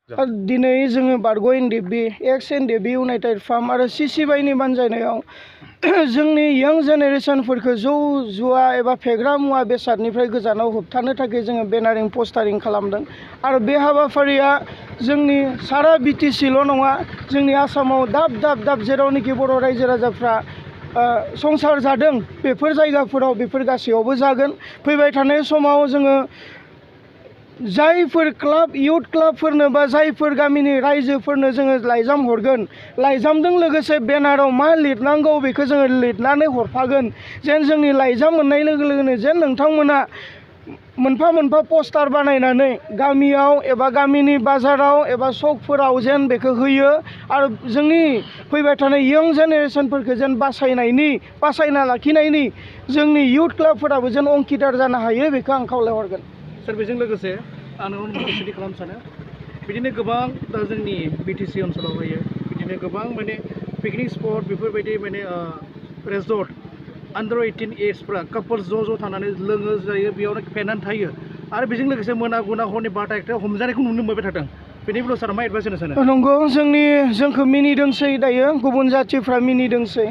दिनै जोङो बारग' एनडिएफबि एक्स एनडिएफबि इउनाइटेड फार्म आरो सिसिबाइनि बानजायनायाव जोंनि यंग जेनेरेसनफोरखौ जौ जुवा एबा फेग्रा मुवा बेसादनिफ्राय गोजानाव होबथानो थाखाय जोङो बेनारिं पस्टारिं खालामदों आरो बे हाबाफारिया जोंनि सारा बिटिसिल' नङा जोंनि आसामाव दाब दाब जेरावनोखि बर' रायजो राजाफ्रा संसार जादों बेफोर जायगाफोराव बेफोर गासैयावबो जागोन। फैबाय थानाय समाव जोङो जायफोर क्लाब इयुथ क्लाबफोरनो बा जायफोर गामिनि रायजोफोरनो जोङो लाइजाम हरगोन लाइजामजों लोगोसे बेनाराव मा लिरनांगौ बेखौ जोङो लिरनानै हरफागोन जेन जोंनि लाइजाम मोननाय लोगो लोगोनो जेन नोंथांमोना मोनफा मोनफा पस्टार बानायनानै गामियाव एबा गामिनि बाजाराव एबा सकफोराव जेन बेखौ होयो आरो जोंनि फैबाय थानाय यंग जेनेरेसनफोरखौ जेन बासायना लाखिनायनि जोंनि इयुथ क्लाबफोराबो जेन अंकितार जानो हायो बेखौ आं खावलायहरगोन। सार बेजों लोगोसे आं मोनसे खालामनो सानो बिदिनो गोबां दा जोंनि बिटिसि ओनसोलाव होयो बिदिनो गोबां माने पिकनिक स्पट बेफोरबायदि माने रेजर्ट आन्डार 18 एजफ्रा कापल्स ज' थानानै लोङो जायो बेयावनो फेनानै थायो आरो बेजों लोगोसे मोना गुना हरनि 12टा 1टायाव हमजानायखौ नुनो मोनबाय थादों। बेनि बेलायाव सारा मा एडभाइस होनो सानो? नंगौ जोंखौ मिनिदोंसै दायो गुबुन जाथिफ्रा मिनिदोंसै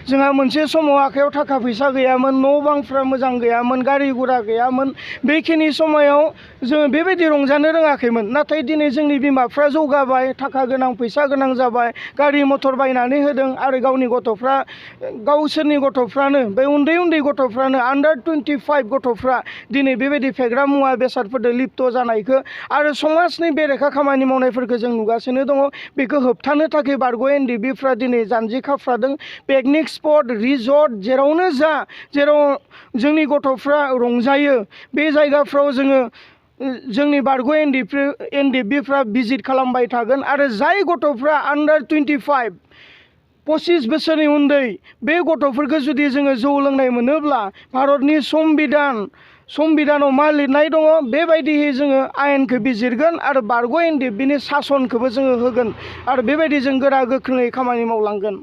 जोंहा मोनसे समाव आखायाव थाखा फैसा गैयामोन न' बांफ्रा मोजां गैयामोन गारि गुरा गैयामोन बेखिनि समायाव जोङो बेबायदि रंजानो रोङाखैमोन नाथाय दिनै जोंनि बिमाफ्रा जौगाबाय थाखा गोनां फैसा गोनां जाबाय गारि मथर बायनानै होदों आरो गावसोरनि गथ'फ्रानो बे उन्दै गथ'फ्रानो आन्डार 25 गथ'फ्रा दिनै बेबायदि फेग्रा मुवा बेसादफोरजों लिप्त जानायखौ आरो समाजनि बेरेखा खामानि मावनायफोरखौ जों नुगासिनो दङ। बेखौ होबथानो थाखाय बारग' एनडिएफबिफ्रा दिनै जानजि खाफ्रादों। पिकनिक स्पट रिजर्ट जेरावनो जेराव जोंनि गथ'फ्रा रंजायो बे जायगाफ्राव जोंनि बारग' एनडिएफबिफ्रा भिजिट खालामबाय थागोन आरो जाय गथ'फ्रा आन्डार 25 बोसोरनि उन्दै बे गथ'फोरखौ जुदि जोङो जौ लोंनाय मोनोब्ला भारतनि संबिधानाव मा लिरनाय दङ बेबायदियै जोङो आयेनखौ बिजिरगोन आरो बारग' एनडिएफबिनि सासनखौबो जोङो होगोन आरो बेबायदि जों गोरा गोख्रोङै खामानि मावलांगोन।